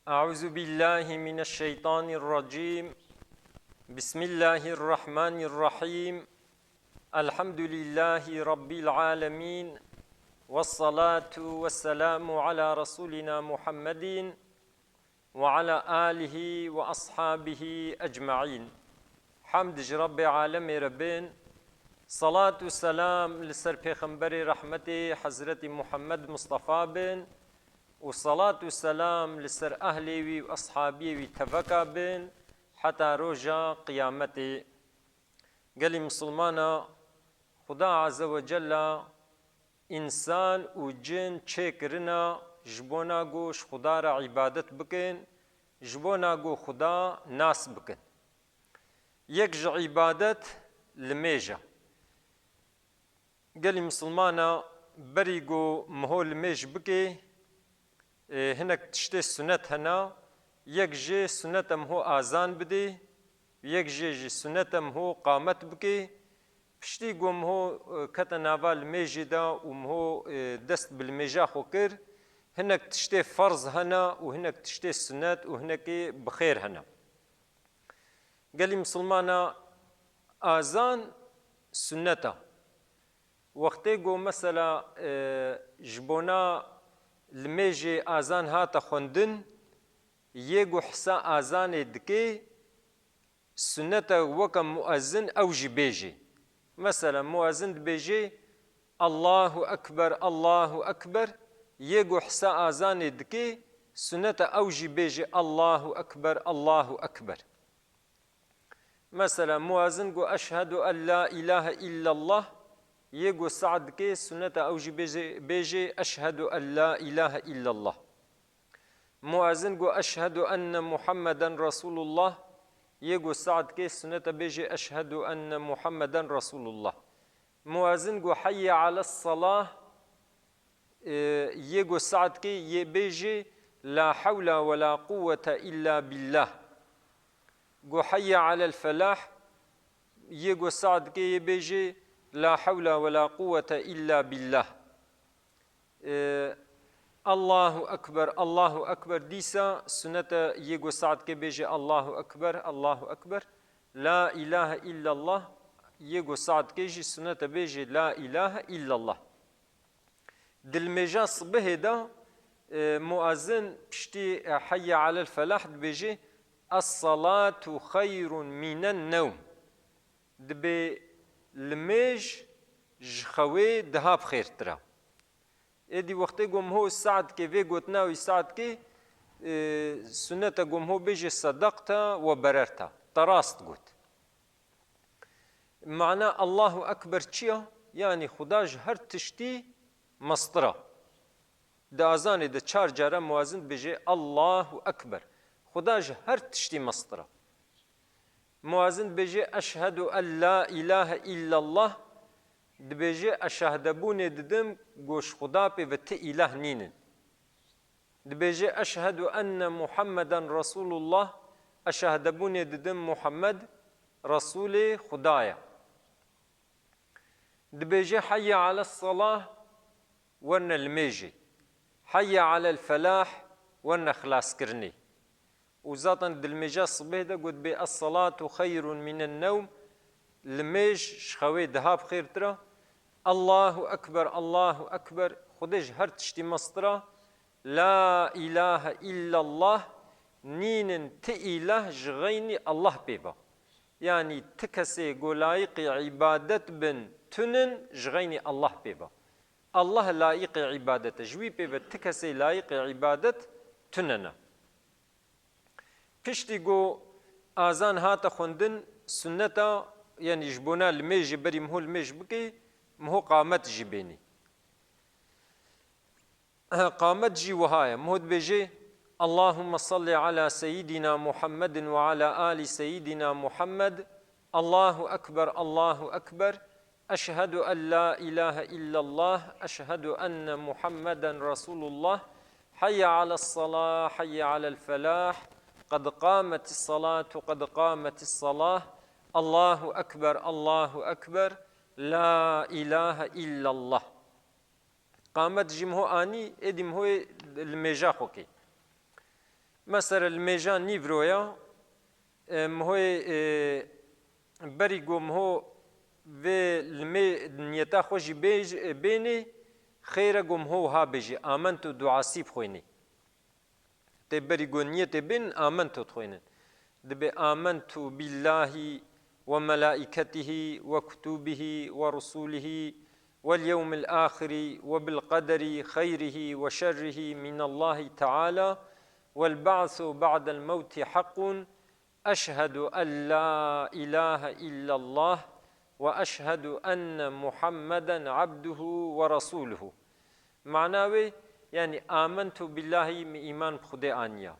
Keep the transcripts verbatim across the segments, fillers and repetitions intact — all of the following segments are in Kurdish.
أعوذ بالله من الشيطان الرجيم. بسم الله الرحمن الرحيم. الحمد لله رب العالمين. والصلاة والسلام على رسولنا محمد وعلى آله وأصحابه أجمعين. Hemd ji Rebbê alemê re bin. Salat û selam li ser Pêxemberê rehmetê Hezretî Muhammed Mustafa bin û salat û selam li ser ehlê wî û eshabiyê wî teveka bin heta roja qiyametê. Gelî misilmana, Xuda Azze ve Cella însan û cin çêkirina ji bona ku ji Xuda re îbadet bikin, ji bona ku Xuda nas bikin. Yek ji îbadet limêj e. Gelî misilmana, berî ku miho limêj bike, e, hinek tiştê sunet hene, yek jê sunet e miho azan bidê, yek jê jî sunet e miho qamet bike. Piştî ku miho, e, kete nava limêjê de û miho, e, dest bi limêja xwe kir, hinek tiştê ferz hene û hinek tiştê sunet û hinekê bi xêr hene. Gelî misilmana, azan sunnet e. Wextê ku mesela, e, ji bona limêjê azan hate xwendin, yê ku hisa azanê dike, sunnet e weke muezin ew jî bêjê. Mesela muezin dibêjê, "Allahu Ekber, Allahu Ekber", yê ku hisa azanê dike, sunnet e ew jî bêjê, "Allahu Ekber, Allahu Ekber". Mesela muezin ku, "Eşhedü en la ilahe illallah", yê ku saet dike, sunnet e ew jî bêjê, bêjê, "Eşhedü en la ilahe illallah". Muezin ku, "Eşhedü enne Muhammeden Resulullah", yê ku saet dike, sunnet e bêjê, "Eşhedü enne Muhammeden Resulullah". Muezin ku, "Heyye ales salah", e, yê ku saet dike, yê bêjê, "La hewla ve la quwwete illa billah". Ku, "Heyye alel felah", yê ku saet dike, yê bêjê, "La hewla ve la quwwete illa billah". E, "Allahu Ekber, Allahu Ekber", dîsa sunnet e yê ku saet dike bêjê, "Allahu Ekber, Allahu Ekber". "La ilahe illallah", yê ku saet dike jî sunnet e bêjê, "La ilahe illallah". Di limêja sibihê de, e, muezin piştî, e, "Heyye alel felah" dibêjê, "Es-salatu xeyrun minen newm". Dibê limêj ji xewê daha bi xêrtir e. Êdî wextê ku miho saet dike, vê gotina wî saet dike, e, sunnet e ku miho bêjê, "Sedaqte ve bererte", te rast got. Mana Allahu Ekber çi ya? Yanî Xuda ji her tiştî mestir e. Di azanê de çar cara muezin dibêje, "Allahu Ekber". Xuda ji her tiştî mestir e. Muezin dibêje, "Eşhedü en la ilahe illallah", dibêje, "Ez şahdebûnê didim ku ji Xuda pê ve ti îlah nînin." Dibêje, "Eşhedü enne Muhammeden Resulullah", ez şahdebûnê didim Muhammed Resûlê Xuda ye. Dibêje, "Heyye ales salah", werne limêjê. "Heyye alel felah", werne xilaskirinê. Û zaten di limêja sibê de got bê, "Es-salatu xeyrun minen newm", limêj ji xewê daha bi xêrtir e. "Allahu Ekber, Allahu Ekber", Xwedê ji her tiştî mestir e. "La ilahe illallah", nînin ti îlah ji xeynî Allah pê ve. Yanî ti kesê ku layiqî îbadet bin tunin ji xeynî Allah pê ve. Allah layiqê îbadet e. Ji wî pê ve ti kesê layiqê îbadet tune ne. Piştî ku azan hate xwendin, sunneta, yanî ji bona limêjê berî miho limêj bikê, miho qamet jî bênî. Qamet jî wiha ye. Miho dibêjê, "Allahümme salli ala seyyidina Muhammedin ve ala ali seyyidina Muhammed. Allahu Ekber, Allahu Ekber. Eşhedü en la ilahe illallah. Eşhedü enne Muhammeden Resulullah. Hayye alas salah, hayye alel felah. Qad qametis salatu, qad qametis salah. Allahu Ekber, Allahu Ekber. La ilahe illallah." Qamet jî miho anî, êdî mihoyê limêja xwe kê. Mesela li mêja nîvroya, e, mihoyê, e, berî ku miho vê li mê niyeta xwe jî bêj-, e, bênê, xêr e ku miho wiha bêjî, "Amentu" duasî bixwênê. Tê berî ku niyetê bên, "Amentu" dixwênin. Dibê, "Amentu billahi ve melaiketihi ve kutubihi ve rusulihi vel yevmil ahiri ve bil qederi xeyrihi ve şerrihi minallahi teala vel ba'su ba'del mevti hakkun. Eşhedü en la ilahe illallah ve eşhedü enne Muhammeden abduhu ve rasuluhu." Mana wê, yanî, "Amentu billahi", min îman bi Xwedê aniya.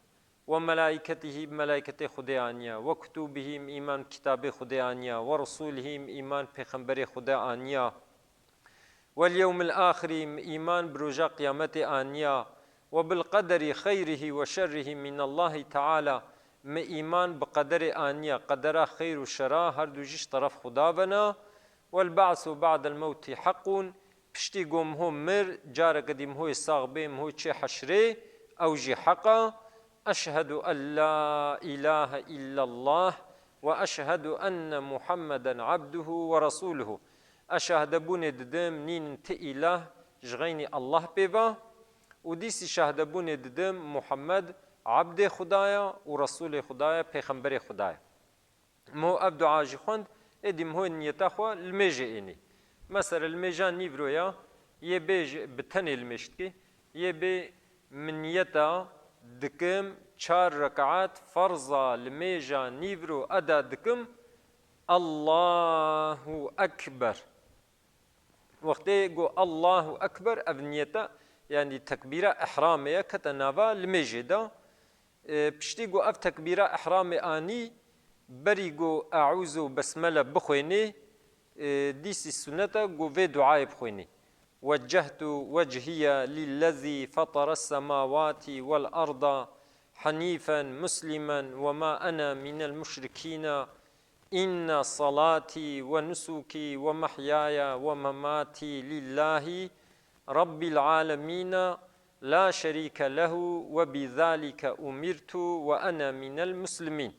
"Ve melaiketihi", bi melaiketê Xwedê aniya. "Ve kutubihî", min îman bi kitabê Xwedê aniya. "Ve rusulihî", min îman bi pêxemberê Xwedê aniya. "Vel yewmil axirî", min îman bi roja qiyametê aniya. "Ve bil qederî xeyrihî ve şerrihî minallahî teala", min îman bi qederê aniya, qedera xeyr û şera her du jî ji teref Xuda ve ne. "Vel ba'su ba'del mewtî haqqun", piştî ku miho mir, careke dî mihoyê sax bê, miho çê heşrê, ew jî heq e. "Eşhedü en la ilahe illallah ve eşhedü enne Muhammeden abduhu ve rasuluhu." Ez şahdebûnê didim, nînin ti îlah ji xeynî Allah pê ve û dîsî şahdebûnê didim, Muhammed abdê Xuda ye û Resûlê Xuda ye, pêxemberê Xuda ye. Miho ev dua jî xwend, êdî miho niyeta xwe li mêjê ênî. Mesela li mêja nîvroya yê bê ji, bi tenê li mêj dikê, yê bê min niyeta dikim çar rekat ferza li mêja nîvro eda dikim, Allahu Ekber. Wextê got Allahu Ekber, ev niyeta, yanî tekbîra ihramê ye, kete nava limêjê de. E, piştî got ev tekbîra ihramê anî, berî got eûzu besmele bixwênê, e, dîsî sunet e got vê duayê bixwênê. "Weccehtu wechhiye lillezî fetara semawati vel arda henîfen muslimen ve ma ene minel muşrikîne." "Inne salati ve nusuki ve mahyaya ve mamati lillahi rabbil alemine la şerike lehu ve bizalike umirtu ve ene minel muslimin."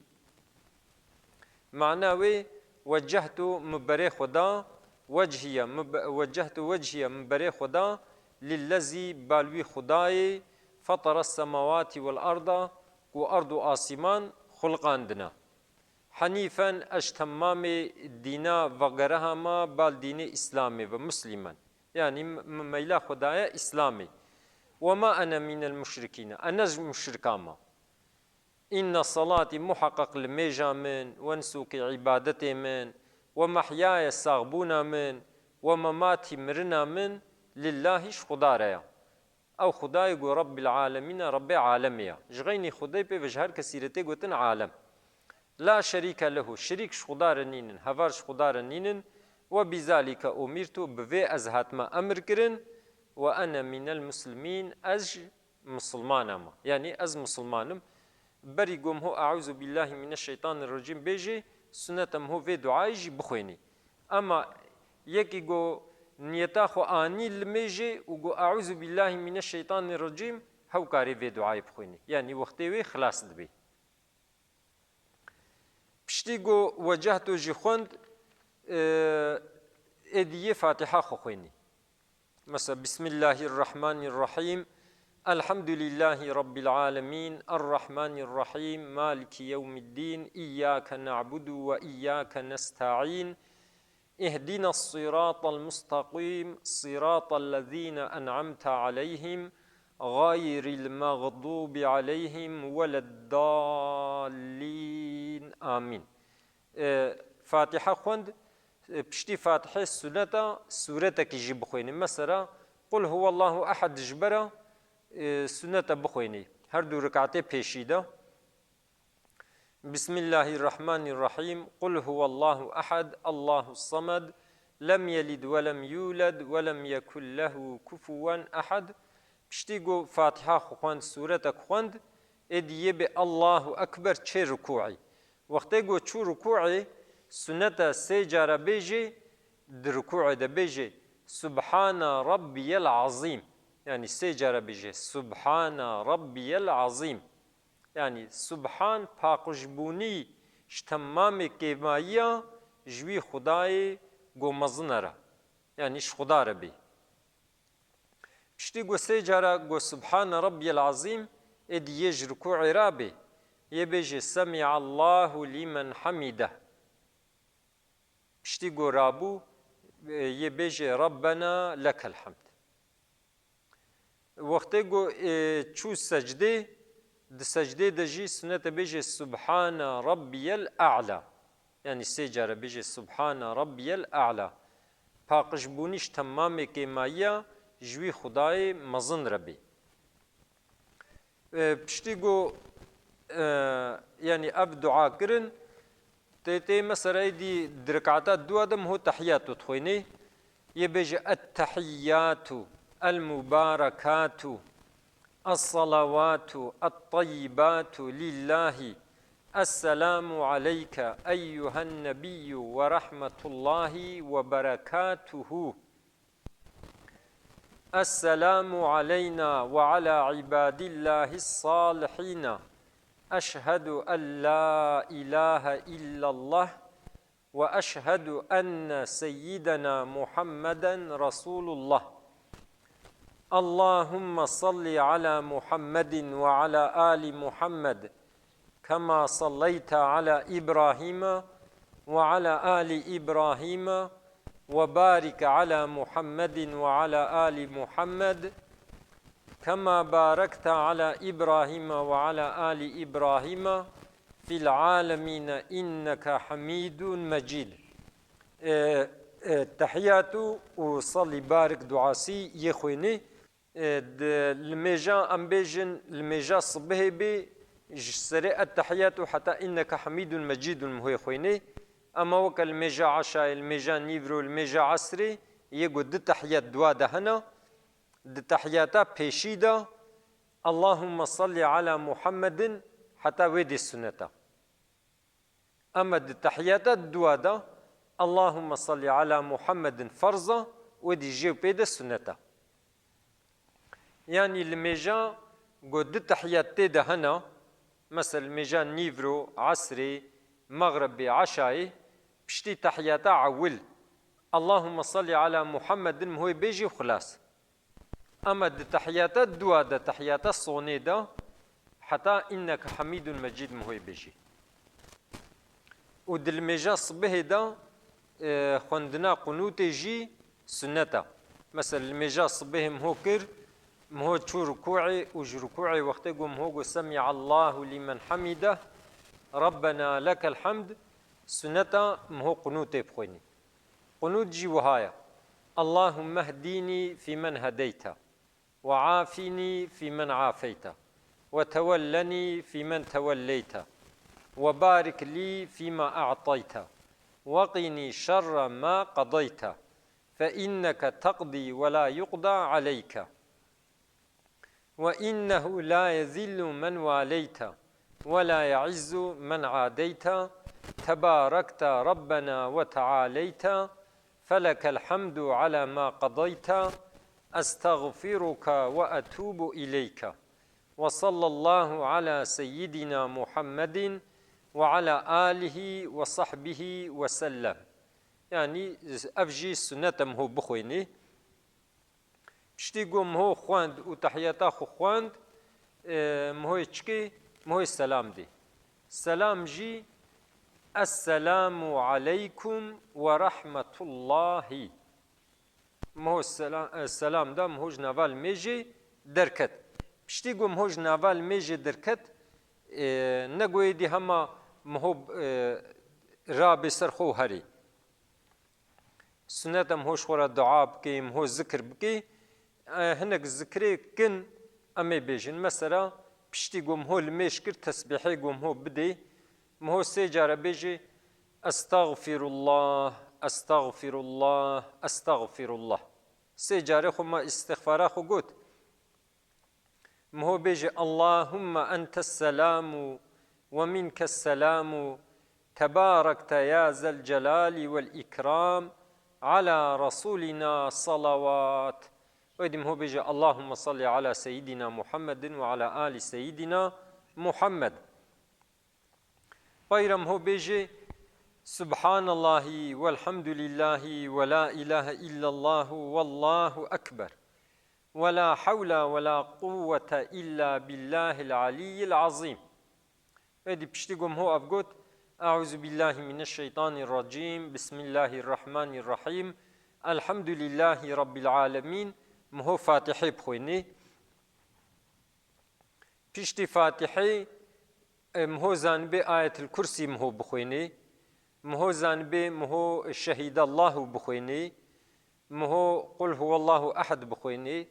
Mana wê, "Weccehtu", min berê xwe da, "wechhiye", min be-, "weccehtu wechhiye", min berê xwe da, "lillezî", bal wî Xwedayê, "fetara semawati vel arda", ku erd û asîman xulqandine. "Henîfen", ez ji temamê dîna vegeriha me, bal dînê Îslamê ve, Muslimen. Yanî m-, m-, meyla xwe daye Îslamê. "Ve ma ene mînel muşrikîne", ez ne ji muşrikan me. "Înne salatî", muheqeq limêja min, "ve nusukî", îbadetê min, "ve mehyaye", saxbûna min, "ve mematî", mirina min, "lillahî", ji Xuda re ya. Ew Xwedayê ku Rebbil Alemîn e, Rebbê alemê ye. Ji xeynî Xwedê pê ve ji her kesî re tê gotin alem. "La şerîke lehu", şirîk ji Xweda re nînin, heval ji Xweda re nînin. "Ve bizalike umirtu", bi vê ez hatime emir kirin. "Ve ene mînel muslimîn", ez ji misilmana me. Yanî ez misilman im. Berî ku miho "Eûzu billahî mîneşşeytanirracîm" bêjê, sunet e miho vê duayê jî bixwênî. Ema yekî ku niyeta xwe anî limêjê û ku "Eûzu billahî mîneşşeytanirracîm", hew karê vê duayê bixwênî. Yanî wextê wê xilas dibê. Piştî ku "Wecehtu" jî xwend, e, êdî yê Fatiha xwe xwênî. Mesela, "Bismillahirrahmanirrahîm. Elhamdulillahî Rabbil alemîn. Errahmanirrahîm. Maliki yewmiddîn. İyyâke na'budu ve iyyâke nesta'în. İhdinas siratal mustakîm. Siratallezîne en'amte aleyhim. Gayril mağdubi aleyhim veleddallîn. Amîn." E, Fatiha xwend, e, piştî Fatihê sunet e sûretekî jî bixwênî. Mesela, "Qul huwallahu ehad" dijbera, e, sunet e bixwênî. Her du rekatê pêşî de. "Bismillahirrahmanirrahîm. Qul huwallahu ehad, Allahu samed, lem yelid ve lem yulad ve lem yekun lehu kufuwen ehad." Piştî ku Fatiha xwe xwend, sûretek xwend, êdî yê bê Allahu Ekber çê rukûî. Wextê ku çû rukûê, sunet e sê cara bêjê, di rukûê de bêjê, "Subhana Rabbiyel Azîm." Yanî sê cara bêjê, "Subhana Rabbiyel Azîm." Yanî, subhan paqijbûnî ji temamê kêmayiya ji wî Xwedayê go mezin e re. Yanî, ji Xweda re bê. Piştî go sê cara go Subhane Rabbiyel Azîm, êdî yê ji rukûê rabê, yê bêjê Semi'allahu limen hamideh. Piştî go rabû, e, yê bêjê Rabbena lekel hamd. Wextê go, e, çû secdê, di secdê de jî sunet e bêjê Subhane Rabbiyel A'la. Yanî sê care bêjê Subhane Rabbiyel A'la. Paqijbûnî ji temamê kêmayiya ji wî Xwedayê mezin re bê. E, piştî go, e, yanî ev dua kirin, tê, tê mesela êdî di rekata dua de miho tehiyatu dixwênê. Yê bêje, Ettehiyyatu, el-mubarekatu, es-salawatu, et-tayyibatu lillahi. Esselamu aleyke eyyuhen nebiyyu ve rahmetullahi ve berekatuhu. Esselamu aleyna ve ala ibadillahis salihina. Eşhedü en la ilahe illallah ve eşhedü enne seyyidena Muhammeden Resulullah. Allahumme salli ala Muhammedin ve ala ali Muhammed. كما صليت على إبراهيم وعلى آل إبراهيم وبارك على محمد وعلى آل محمد كما باركت على إبراهيم وعلى آل إبراهيم في العالمين إنك حميد مجيد. E, e, Tehiyatu û salî barik duasî yê xwênê. E, di, li mêja, em bêjin, li mêja sibihê bê, ji serê Ettehiyatu heta Inneke Hamîdun Mecîdun mihoyê xwênê. Ema weke li mêja eşayê, li mêja nîvro, li mêja esrê, yê ku di tehiyat dua de hene, di tehiyata pêşî de, Allahumme salli ala Muhammedin, heta wê dê sunet e. Ema di tehiyata dua de, Allahumme salli ala Muhammedin ferz e, wê dî jê û pê de sunet e. Yanî li mêja ku di tehiyat tê de hene, mesela li mêja nîvro, esrê, mexribê, eşayê, piştî tehiyata ewil, Allahumme salli ala Muhammedin mihoyê bêjî û xilas. Ema di tehiyata dua de, tehiyata sonê de, heta Inneke Hamîdun Mecîd mihoyê bêjî. Û di li mêja sibihê de, e, xwendina qunûtê jî sunnet e. Mesela li mêja sibihê miho kir, miho çû rukûê û ji rukûê wextê got, miho got, Semîallahu lîmen hamîdeh, Rabbena lekel hamd, sunnet e miho qunûtê bixwînî. Qunût jî wiha ye. Allahumme hdînî fîmen hedeyte, ve afînî fîmen afeyte, ve tewellenî fîmen tewelleyte, ve barik lî fîma a'tayte, ve qînî şerre ma qedeyte, fe inneke teqdî ve la yuqda aleyke. وإنه لا يذل من واليت ولا يعز من عاديت، تباركت ربنا وتعاليت، فلك الحمد على ما قضيت، أستغفرك وأتوب إليك. وصلى الله على سيدنا محمد وعلى آله وصحبه وسلم. Yanî ev jî sunnet e miho bixwînî. Piştî ku miho xwend û tehiyata xwe xwend, e, mihoyê çikê, mihoyê selam dê. Selam jî, Esselamu aleykum ve rahmetullahi. Miho sela-, e, selam da, miho ji nava limêjê derket. Piştî ku miho ji nava limêjê derket, e, ne ku êdî hema miho, e, rabê ser xwe û herê. Sunet e miho ji xwe re dua bike, miho zikir bike. E, hinek zikirê kin em ê bêjin. Mesela, piştî ku miho limêj kir, tesbîhê ku miho bidê, miho sê care bêjê, Estağfirullah, estağfirullah, estağfirullah. Sê carê xwe ma îstixfara xwe got. Miho bêje, Allahumme entes selamu ve minkes selamu, tebarekte ya zel celali vel ikram, ala Resulina salawat. Wê dî miho bêje, Allahumme salli ala Seyyidina Muhammedin ve ala ali Seyyidina Muhammed. Peyra miho bêjê, Subhanallahi velhamdülillahi ve la ilahe illallahu vallahu ekber. Ve la havla ve la quvvete illa billahil aliyyil azim. Êdî piştî ku miho ev got, Euzu billahi mineşşeytanirracim, Bismillahirrahmanirrahim, Elhamdülillahi Rabbil alemin, miho Fatihê bixwênê. Piştî Fatihê, e, miho zanibê Ayetil Kursî miho bixwênê. Miho zanibê miho Şehîdallahu bixwênê. Miho Qul huwallahu ehad bixwênê.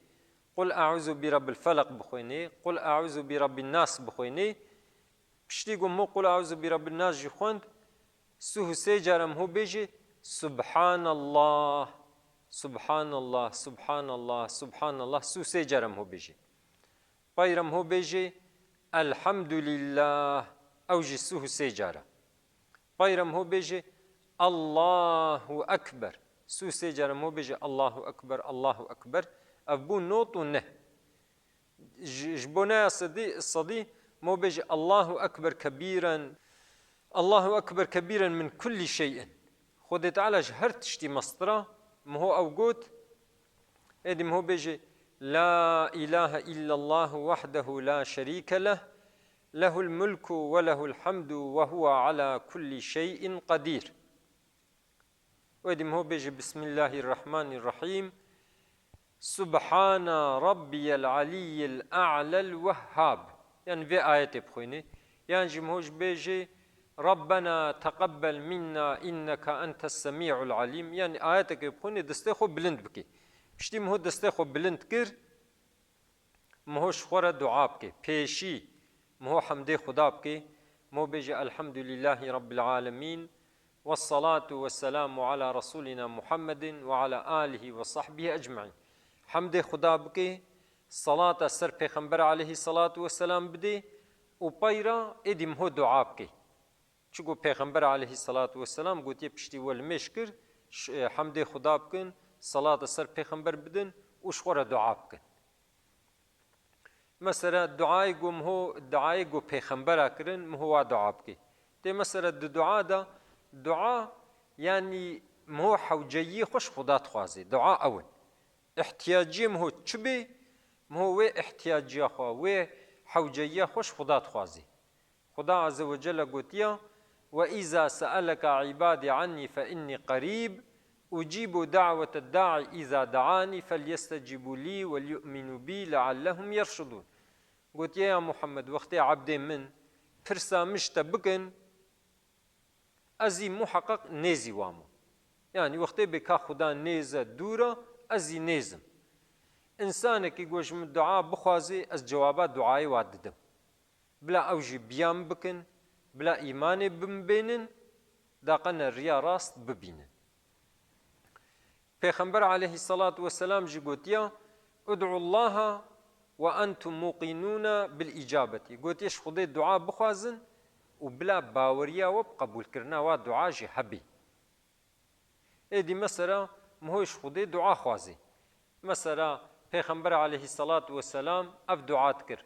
Qul euzu bi Rabbil Felaq bixwênê. Qul euzu bi Rabbin Nas bixwênê. Piştî ku miho Qul euzu bi Rabbin Nas jî xwend, suh û sê cara miho bêjê, Subhanallah, Subhanallah, Subhanallah, Subhanallah, suh û sê cara miho bêjê. Peyra miho bêjê, Elhamdülillah, ew jî suh û sê cara. Peyra miho bêjê, Allahu Ekber. Suh û sê cara miho bêjê, Allahu Ekber, Allahu Ekber. Ev bû not û neh. Ji, ji bo neya sedî, sedî, miho bêjê, Allahu Ekber kebîren, Allahu Ekber kebîren min kullî şeyin. Xwedê Teala ji her tiştî mestir a, miho ew got, êdî miho bêjê, La ilahe illallahu wahdehu la şerîke leh, lehul mulku ve lehul hamdu ve huve ala kulli şeyin qedîr. Êdî miho bêjê, Bismillahirrahmanirrahim, Subhana rabbiyel aliyyil a'lel vehhab. Yanî vê ayetê bixwînê. Yan jî miho jî bêjê, Rabbena teqebbel minna inneke entes semî'ul alîm. Yanî ayetekê bixwînê, destê xwe bilind bikê. Piştî miho destê xwe bilind kir, miho ji xwe re dua bike. Pêşî miho hemdê Xuda bike. Miho bêje, Elhamdülillahî Rabbil Alemîn. Vessalatu vesselamu ala Resulina Muhammedin ve ala alihi ve sahbihi ecmaîn. Hemdê Xuda bike, salata ser Pêxember aleyhî salatu vesselam bide û peyra êdî miho dua bike. Çiku Pêxember aleyhî salatu vesselam gotiye, piştî we limêj kir, ş-, e, hemdê Xuda bikin, salata ser Pêxember bidin û ji xwe re dua bikin. Mesela duayê ku miho, duayê ku Pêxembera kirin, miho wa dua bike. Tê mesela di dua de, dua, yanî miho hewceyiyê xwe ji Xuda dixwaze. Dua ew in. Îhtiyaciyê miho çi bê, miho wê îhtiyaciya xwe, wê hewceyiya xwe ji Xuda dixwaze. Xuda Azze ve Celle gotiya, "Ve iza se'eleke ibadî annî fe innî qerîb, ucîbu da'wete da'i iza da'anî, felyestecîbû lî weliyu'minû bî leallehum yerşudûn." Gotiye, ya Muhammed, wextê ebdê min pirsa min ji te bikin, ez î muheqeq nêzî wan im. Yanî wextê bê ka Xuda nêz e, dûr e, ez î nêz im. Însanekî ku ji min dua bixwazê, ez cewaba duayê wa didim. Bila ew jî bi ya min bikin, bila îmanê bi min bênin, daqe ne riya rast bibînin. Pêxember aleyhisselatu vesselam jî gotiya, "Ud'ullaha ve entum muqinûne bil îcabetî." Gotiye, ji Xwedê dua bixwazin û bila baweriya we bi qebûlkirina wa dua jî hebî. Êdî mesela miho ji Xwedê dua xwazî. Mesela Pêxember aleyhisselatu vesselam ev dua dikir,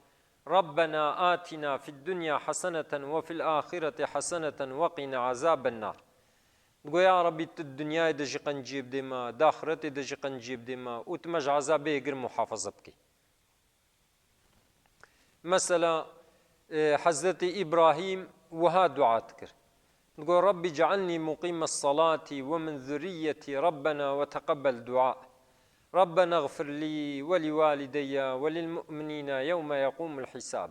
"Rabbena atina fid dunya haseneten ve fil ahireti haseneten ve qina azaben nar." Digo, ya Rabbî, tu di dinyayê de jî qenciyê bidê me, di axiretê de jî qenciyê bidê me û tu me ji ezabê yê gir muhafaza bikî. Mesela, e, Hezretî Îbrahîm wiha dua dikir. Digo, "Rabbî cealnî muqîmes salati ve min zurriyetî, Rabbena ve teqebbel dua. Rabbena xfir lî ve li walideyye ve lil mu'minîne yewme yeqûmul hîsab."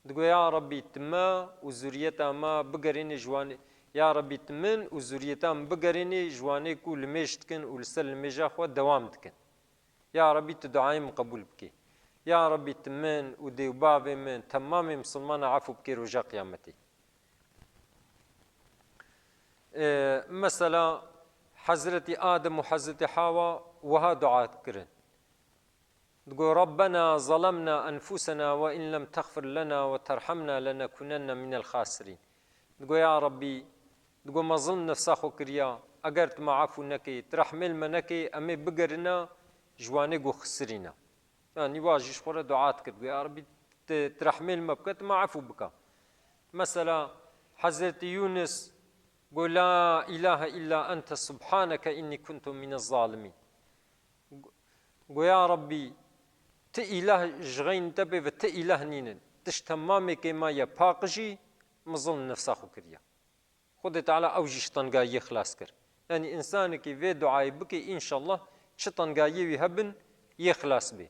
Digo, ya Rabbî, tu me û zuriyeta me bigerînî ji wan-, ya Rabbî, tu min û zuriyeta min bigerînî ji wanê ku limêj dikin û li ser limêja xwe dewam dikin. Ya Rabbî, tu duayê min qebûl bikî. Ya Rabbî, tu min û dê û bavê min, temamê misilmana efû bikê roja qiyametê. Ee, mesela Hezretî Adem û Hezretî Hawa wiha dua kirin. Digo, "Rabbena zalemna enfusena ve in lem texfir lena ve terhemna lenekunenne minel xasirîn." Digo, ya Rabbî, digo, me zilm nefsa xwe kiriya, eger tu me efû nekê, tu rehmê li me nekê, em ê bigerine ji wanê ku xisirîne. Yanî wa jî ji xwe re dua dikir, digo, ya Rabbî, tu, tu rehmê li me bike, tu me efû bike. Mesela Hezretî Yûnis got, "La ilahe illa ente subhaneke innî kuntu mine zalimîn." Go, ya Rabbî, ti îlah ji xeyn te bê ve ti îlah nînin. Ti ji temamê kêma ye paqijî, min zilm nefsa xwe kiriye. Xwedê Teala ew jî ji tengayiyê xilas kir. Yanî însanekî vê duayê bike, înşallah çi tengayiyê wî hebin, yê xilas bê.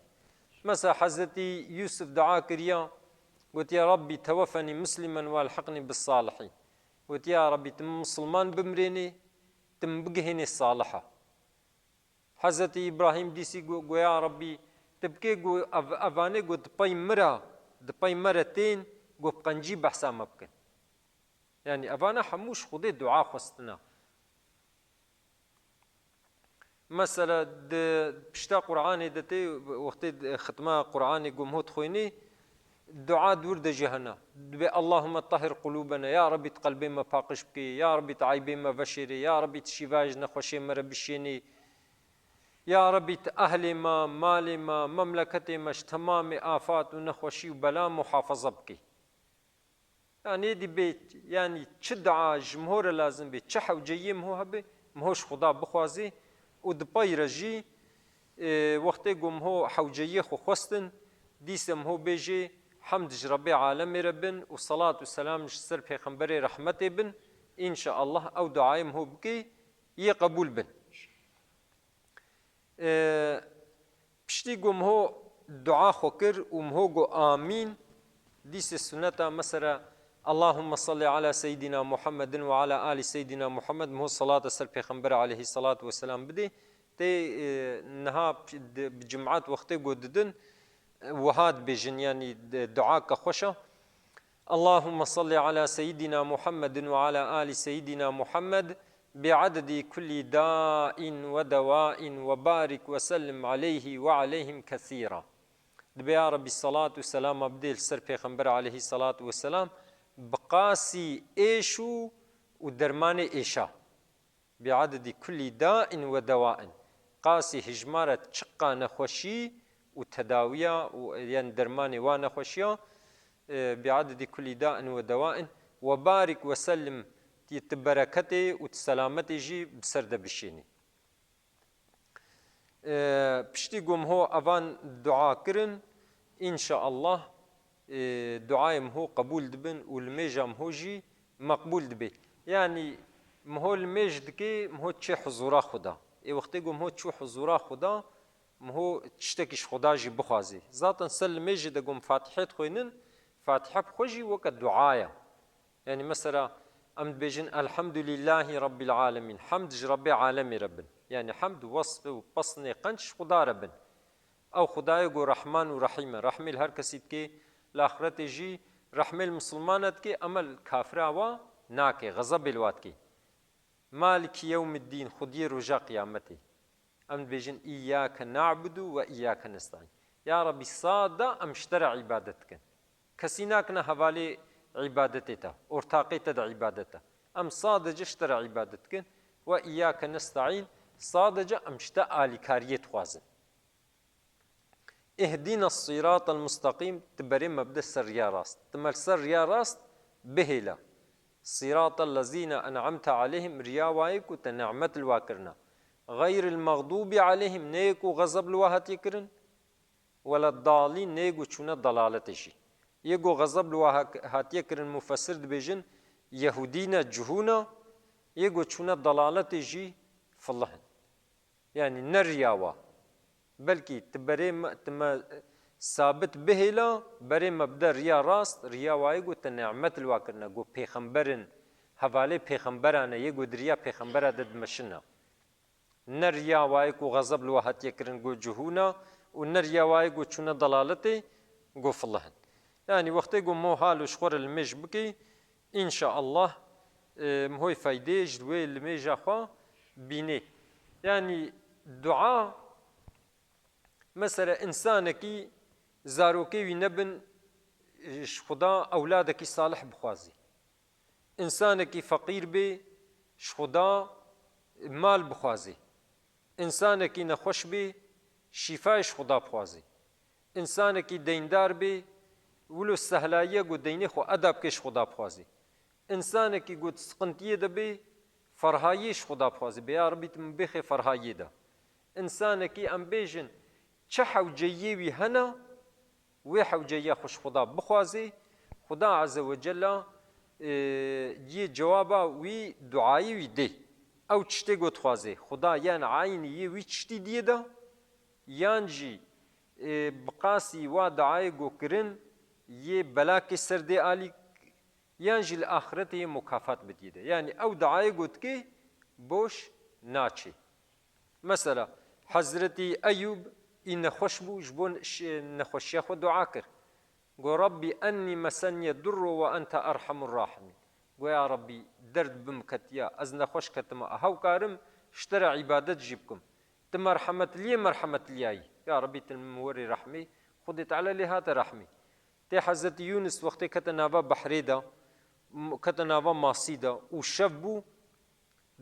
Mesela Hezretî Yûsif dua kiriya, gotiye, "Rabbî tewefenî muslimen welhiqnî bis salihîn." Gotiye, "Ya Rabbî, tu min misilman bimrênê, tu min bigihênê saliha." Hezretî Îbrahîm dîsî got, got, "Ya Rabbî, tu bikê got ev, evanê got di pey min re, di pey me re tên, got bi qencî behsa me bikin." Yanî evana hemû ji Xwedê dua xwestina. Mesela di pişta Qur'anê de tê, wextê di xitma Qur'anê gom hot xwînî, dua dûr de jî hene. Dibê, "Allahümme tahhir qulûbena." Ya Rabbî, tu qelbê me paqij bikê. Ya Rabbî, tu eybê me veşêrê. Ya Rabbî, tu şîvaya ji nexweşê me re bişênî. Ya Rabbî, tu ehlê me, malê me, memleketê me ji temamê afat û nexweşî û bela muhafaza bikê. Yanî êdî bê, yanî çi dua ji miho re lazim bê, çi hewceyiyê miho hebe, miho ji Xuda bixwazê û di pey re jî, e, wextê ku miho hewceyiyê xwe xwestin, dîse miho bêjê, "Hemd ji Rebbê alemê re bin û selat û selam ji ser Pêxemberê rehmetê bin", înşaallah ew duayê miho bikê, yê qebûl bin. E, piştî ku miho dua xwe kir û miho got, "Amîn", dîsê suneta mesela, "Allahümme salli ala seyyidina Muhammedin ve ala ali seyyidina Muhammed", miho salata ser Pêxember aleyhissalatu vesselam bidê. Tê, e, niha pi-, di, bi cimat wextê ku didin, e, wiha dibêjin, yanî di, duaka xweş e. Allahümme salli ala seyyidina Muhammedin ve ala ali seyyidina Muhammed bi'adedi kulli da'in ve dewa'in ve barik ve sellim aleyhi ve aleyhim kesîra. Dibê ya Rabbî salat û selama bidê li ser Pêxember aleyhissalatu vesselam bi qasî êş û, û dermanê êşa. Bi'adedi kulli da'in ve dewa'in. Qasî hijmara çiqa nexweşî û tedawiya û, yani dermanê wa nexweşiya, e, bi'adedi kulli da'in ve dewa'in. Ve barik ve sellim, ti, ti bereketê û ti selametê jî bi ser de bişênî. E, piştî ku miho evan dua kirin, înşaallah, e, duayê miho qebûl dibin û limêja miho jî meqbûl dibe. Yanî miho limêj dike, miho çê huzûra Xuda. Ê wextê ku miho çû huzûra Xuda, miho tiştekî ji Xuda jî bixwazê. Zaten ser limêjê de ku em Fatîhe dixwînin, Fatîhe bi xwe jî weke dua ye. Yanî mesela em dibêjin, "Elhamdulîllahî Rabbil alemîn." Hemd ji Rebbê alemê re bin. Yanî hemd wesfê û pesnê qenc ji Xuda re bin. Ew Xudayê ku Rehman û Rehîm e. Rehmê li her kesî dike, li axretê jî rehmê li misilmana dike, ema li kafira wa nake, xezebê li wa dike. Malikî yewmiddîn, Xwediyê roja qiyametê. Em dibêjin, "Îyyâke na'budu ve îyyâke nesta'în." Ya Rabbî, sade em ji te re îbadet dikin. Kesî nakine hevalê îbadetê te, ortaqê te de îbadet te. Em sadece ji te re îbadet dikin. "Ve îyyâke nesta'în", sadece em ji te alîkariyê dixwazin. "Ihdina siratal mustaqîm", tu berê me bide ser riya rast. Tu me li ser riya rast bihêle. "Siratal lezîne en'amte aleyhim", riya wayê ku te nimet li wa kirine. "Xeyril mexdûbî aleyhim", neyê ku xezeb li wa hatiye kirin. "Weleddalîn", neyê ku çûne dalaletê jî. Yê ku xezeb li wa hak-, hatiye kirin, mufessir dibêjin, Yehûdî ne, cihû ne, yê ku çûne dalaletê jî filih in. Yanî ne riya wa. Belkî tu berê me, tu me sabit bihêla, berê me bide riya rast, riya wayê ku te nimet li wa kirine, ku pêxember in, hevalê pêxemberan e, yê ku di riya pêxembera de dimeşine. Ne riya wayê ku xezeb li we hatiye kirin, ku cihûna, û ne riya wayê ku çûne dalaletê, ku filih in. Yanî wextê ku mo hal û ji xwe re limêj bikî, înşaallah, e, mihoy feydê ji wê limêja xwe bînê. Yanî dua, mesela, însanekî zarokê wî nebin, e, ji Xuda ewladekî salih bixwazî. Însanekî feqîr bê, ji Xuda mal bixwazê. Însanekî nexweş bê, şîfayê ji Xuda bixwazê. Însanekî deyndar bê, Wilo sehlayiye ku deynê xwe eda bike ji Xuda bixwazê. Însanekî ku di siqintiyê de bê, ferhayiyê ji Xuda bixwazê. Bê ya Rebî tu min bêxê ferhayiyê de. Însanekî em bêjin çi hewceyiyê wî hene, wê hewceyiya xwe ji Xuda bixwazê. Xuda Azze ve Cella, e, yê cewaba wî duayê wî dê. Ew tiştê ku dixwazê. Xuda yan eynî yê wî tiştî diyê de, yan jî, e, bi qasî wa duayê ku kirin, yê belakê ser dê alî, yan jî li axretê yê mukafat bidiyê de. Yanî ew duayê ku dikê boş naçê. Mesela, Hezretî Eyûb î nexweş bû, ji bo ş-, nexweşiya xwe dua kir. Got, "Rabbî ennî mesenniye durru ve ente erhamur rahimîn." Got, "Ya Rabbî, derd bi min ketiya, ez nexweş ketime, a hewkarim ji te re îbadet jî bikim. Tu merhemetliyê merhemetliyayî. Ya Rabbî, tu li min werî rehmî." Xwedê Teala lê hate rehmî. Tê Hezretî Yûnis wextê kete nava behrê de, m-, kete nava masî de û şev bû,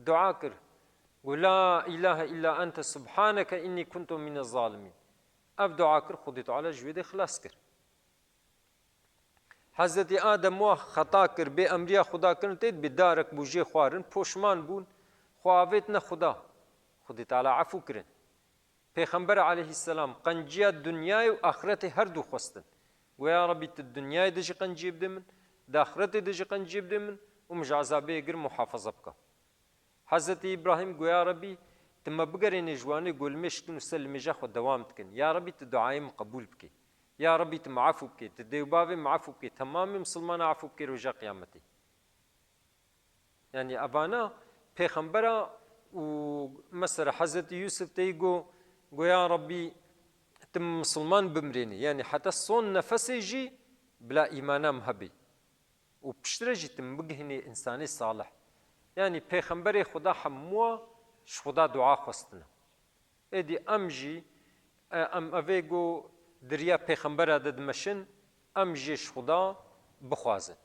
dua kir. Got, "La ilahe illa ente subhaneke inni kuntu mine zalimîn." Ev dua kir, Xwedê Teala ji wê dê xilas kir. Hezretî Adem wa xeta kir, bê emriya Xuda kirin tê dibê darek bû jê xwarin, poşman bûn, xwe avêtine Xuda. Xwedê Teala efû kirin. Pêxember aleyhisselam qenciya dinyayê û axretê her du xwestin. Got, "Ya Rebî, tu dinyayê de jî qenciyê bidê min, di axretê de jî qenciyê bidê min û min ji ezabê gir muhafaza bike." Hezretî Îbrahîm got, "Ya Rebî, tu me bigerênê ji wanê golmêş dikin û ser limêja xwe dewam dikin. Ya Rebî, tu duayê min qebûl bikê. Ya Rebî, tu me efû bikê, tu dê û bavê min efû bikê, temamê misilmana efû bikê roja qiyametê." Yanî evana pêxembera û mesela Hezretî Yûsif tey got, got, "Ya Rebî, tu min misilman bimirênê." Yanî heta son nefesê jî bila îmana min hebê. Û piştre jî tu min bigihînê însanê salih. Yanî pêxemberê Xuda hemûa ji Xuda dua xwestine. Êdî em jî, e, em evê ku di riya pêxembera de dimeşin, em jî ji Xuda bixwazin.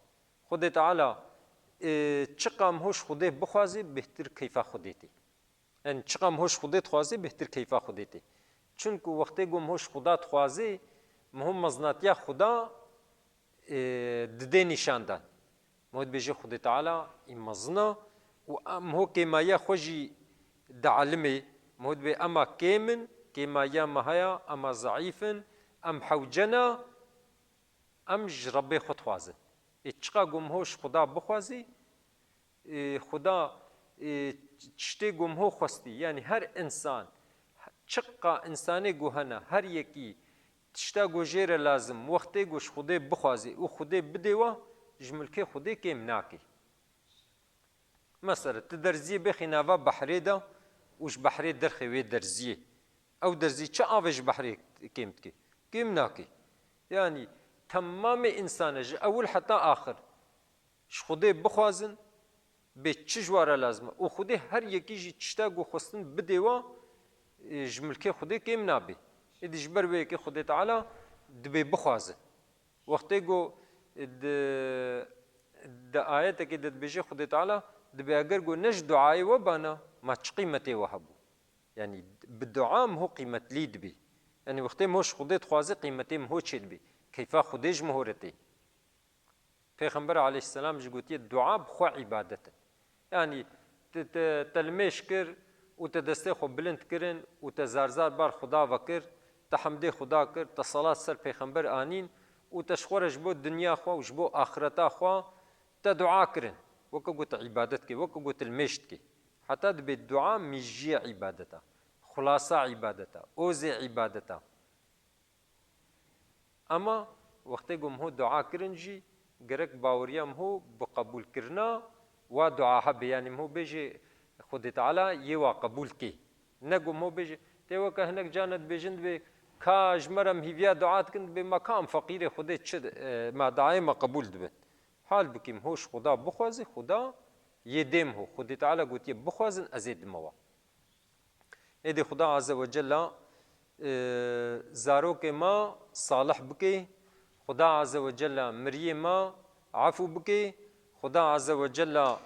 Xwedê Teala, e, çiqa em ho ji Xwedê bixwazê, bêhtir keyfa Xwedê tê. Yanî çiqa em ho ji Xwedê dixwazê, bêhtir keyfa Xwedê tê. Çunku wextê ku em ho ji Xuda dixwazê, em ho mezinatiya Xuda, e, didê nîşandan. Em ho dibêje Xwedê Teala î mezin e û em ho kêmayiya xwe jî dielime. Em ho dibê ema kêm in, kêmayiya me heye, ema zeîf in, em hewce ne, em ji Rebbê xwe dixwazin. Ê çiqa ku em ho ji Xuda bixwazî, ê, Xuda, ê, tiştê ku em ho xwestî, yanî her însan, çiqa însanê ku hene, her yekî tişta ku jê re lazim, wextê ku ji Xwedê bixwazê û Xwedê bidê we, ji milkê Xwedê kêm nake. Mesela, tu derziyê bêxî nava behrê de û ji behrê derxê wê derziyê. Ew derzî çi avê ji behrê kêm dike? Kêm nake. Yanî, temamê însane ji ewil heta axir ji Xwedê bixwazin, bê çi ji wa re lazim e. Û Xwedê her yekî jî tişta ku xwestin bidê wa, e, ji milkê Xwedê kêm nabe. Êdî ji ber wê yekê Xwedê Teala dibê bixwazin. Wextê ku, e, di, di ayetekê de dibêje Xwedê Teala, dibê eger ku ne ji duayê we bana, ma çi qîmetê we hebû? Yanî bi dua em ho qîmetlî dibî. Yanî wextê em ho ji Xwedê dixwazê qîmetê em ho çêdibî. Keyfa Xwedê ji me ho re tê. Pêxember aleyhisselam jî gotiye, dua bi xwe îbadet e. Yanî te, te, te limêj kir û te destê xwe bilind kirin û te zar zar bar Xuda ve kir, te hemdê Xuda kir, te salat ser Pêxember anîn û te ji xwe re ji bo dinya xwe û ji bo axireta xwe te dua kirin. Weke got te îbadet dikê, weke got te limêj dikê. Heta dibê dua mîjiyê îbadeta, xulasa îbadeta, ozê îbadeta. Ema wextê ku em ho dua kirin jî, gerek baweriya em ho bi qebûlkirina wa dua hebe. Yanî em ho bêjê, Xwedê Teala yê wa qebûl kê. Ne ku em ho bêjê, tê weke hinek carine dibêjin, dibê, ka ji me re em hîviya dua dikin, dibê, ma ka em feqîrê Xwedê çi, e, ma duayê me qebûl dibin. Halbukî em ho ji Xweda bixwazî, Xweda yê dê em ho. Xwedê Teala gotiye, bixwazin, ez ê dime wa. Êdî Xuda Azze ve Cella, e, zarokê me salih bike, Xuda Azze ve Cella miriyê me efû bike, Xuda Azze ve Cella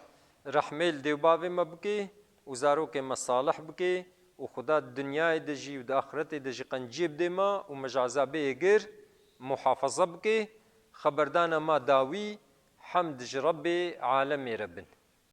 rehmê li dê û bavê me bike û zarokê me salih bike û Xuda di dinyayê de jî û di axiretê de jî qenciyê bidê me û me ji ezabê êgir muhafaza bike. Xeberdana ma dawî, hemd ji Rebbê alemê re bin.